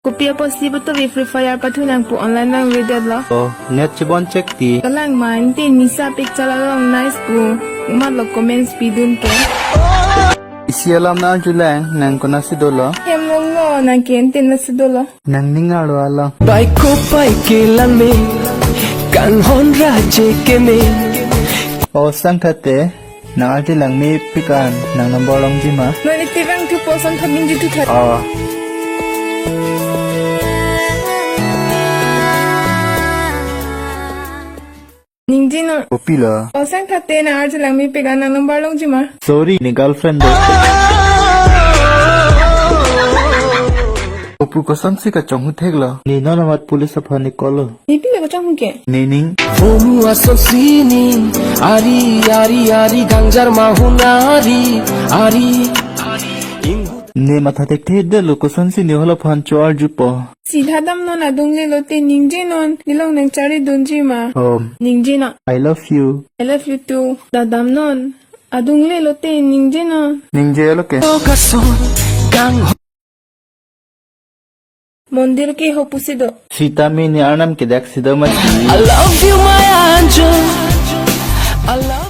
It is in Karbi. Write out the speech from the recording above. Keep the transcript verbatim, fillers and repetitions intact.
Kopi apotsi putovi Free Fire pathu nangpo, online nang redet lo. Oh, net chibon check ti. Kalang ma, ante nisa picture along nice pu. Umat lo comments pidun ke. Isi alam nang arjulang, nang konatsi dolo? Hem longlo, nang ke ante natsi dolo. Nang ning arlo along. Bai kopai kelang me, kanghon raje keme. O Sangtha te, nang arjulang mepik an, nang number longji ma? Non iti bang thupo, Sangtha binji thutha. Oh. Ningjenon. Kopilo? O Sangtha te, nang arjulang mepik an, nang number longji ma? Sorry, ne girlfriend do. Opu kosonsi kachonghu theklo? Ne non amat police aphan ne call lo. Ne pilo kachonghu ke? Ne ning. Vomu asonsi ning, ari, ari, ari, gangjar mahun ari, ari. Ne matha thekthe detlo, kosonsi ne hala aphan cho-arjupo. Sita damnon, adung lelote ningjenon, nelong nang chari dunji ma? Om. Ningjenon. I love you. I love you too. Ta damnon, adung lelote ningjenon. Ningje lo ke. Kason, kang. Mondir ke ho pusi do? Sita me ne arnam kedaksi do mati. I love you, my angel. I love